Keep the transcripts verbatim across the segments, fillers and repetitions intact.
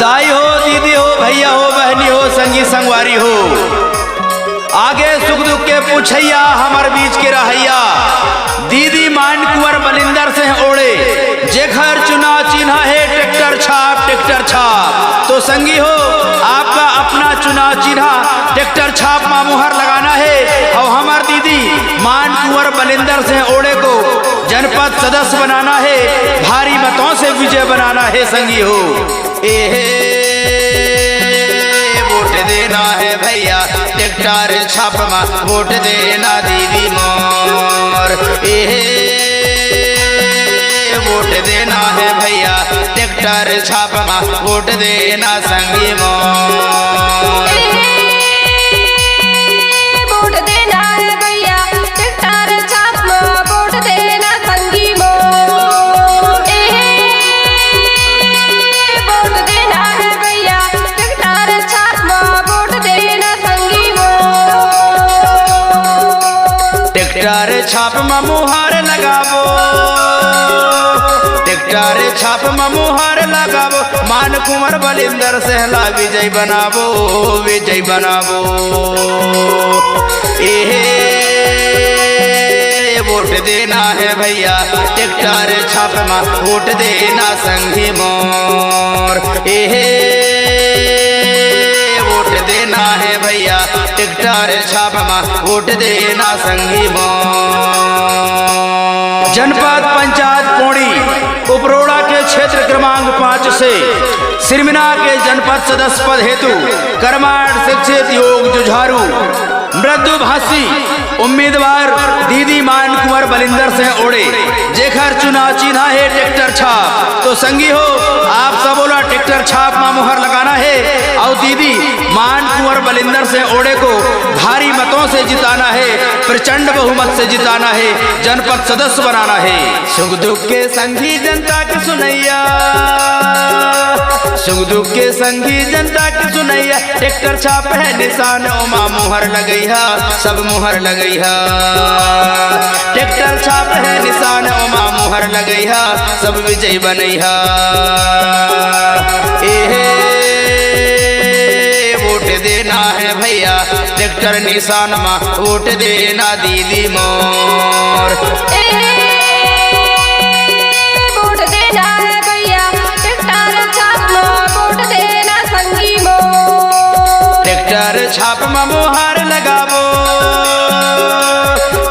दाई हो, दीदी हो, भैया हो, बहनी हो, संगी संगवारी हो, आगे सुख दुख के पूछैया, हमर बीच के रहैया, दीदी मान कुंवर बलिंदर सिंह ओड़े, जेखर चुनाव चिन्हा हे ट्रैक्टर छाप, ट्रैक्टर छाप। तो संगी हो, आपका अपना चुनाव चिन्हा ट्रैक्टर छाप मा मुहर लगाना हे, अउ हमर दीदी मान कुंवर बलिंदर सिंह ओड़े को जनपद सदस्य बनाना हे, भारी मतों से विजय बनाना हे संगी हो। एहे, वोट देना हे भैया, ट्रैक्टर छाप मा वोट देना दीदी मोर। एहे, वोट देना हे भैया, ट्रैक्टर छाप मा वोट देना संगी मोर। वोट देना हे भैया, ट्रैक्टर छाप मा वोट देना संगी मोर। वोट देना हे भैया, ट्रैक्टर छाप मा वोट देना संगी मोर। ट्रैक्टर छाप मा मुहर लगाबो, ट्रैक्टर छाप मा मुहर लगाबो, मान कुंवर बलिंदर सिंह ला विजय बनाबो, विजय बनाबो। एहे, वोट देना हे भैया, ट्रैक्टर छाप मा वोट देना संगी मोर। एहे, वोट देना हे भैया, ट्रैक्टर छाप मा वोट देना संगी मोर। जनपद पंचायत पोड़ी उपरोड़ा के क्षेत्र क्रमांक पाँच से सिरमिना के जनपद सदस्य पद हेतु कर्माट शिक्षित योग जुझारू मृदुभाषी उम्मीदवार दीदी मान कुंवर बलिंदर सिंह ओड़े, जेखर चुनाव चिन्हा हे ट्रैक्टर छाप। तो संगी हो, आप सबो ला ट्रैक्टर छाप मा मुहर लगाना हे अउ दीदी मान कुंवर बलिंदर सिंह ओड़े को भारी मतों से जिताना हे, प्रचंड बहुमत से जिताना हे, जनपद सदस्य बनाना हे। सुख दुख के संगी जनता के सुनैया, सुख दुख के संगी जनता के सुनैया, ट्रैक्टर छाप हे निशान ओमा मुहर लगैहा, सब मुहर लगैहा। ट्रैक्टर छाप हे निशान ओमा मुहर लगैहा, सब विजय बनैहा। एहे, वोट देना हे भैया, ट्रैक्टर निशान मा वोट देना दीदी मोर। वोट देना हे भैया, ट्रैक्टर छाप मा वोट देना संगी मोर। ट्रैक्टर छाप मा मुहर लगाबो,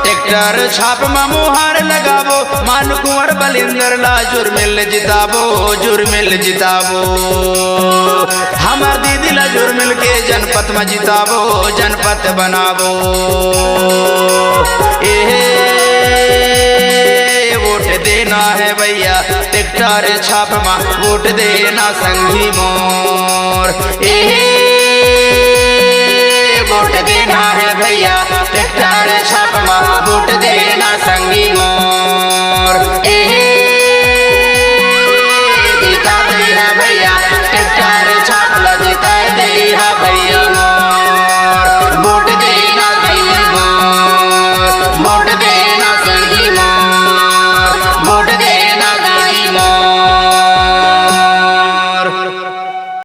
ट्रैक्टर छाप मा मुहर लगाबो, मान कुंवर बलिंदर ला जुरमिल जिताबो, जुरमिल जिताबो। हमर दीदी ला जुरमिल के जनपद मा जिताबो, जनपद बनाबो। एहे, वोट देना हे भैया, ट्रैक्टर छाप मा वोट देना संगी मोर। एहे, वोट देना हे भैया, ट्रैक्टर छाप मा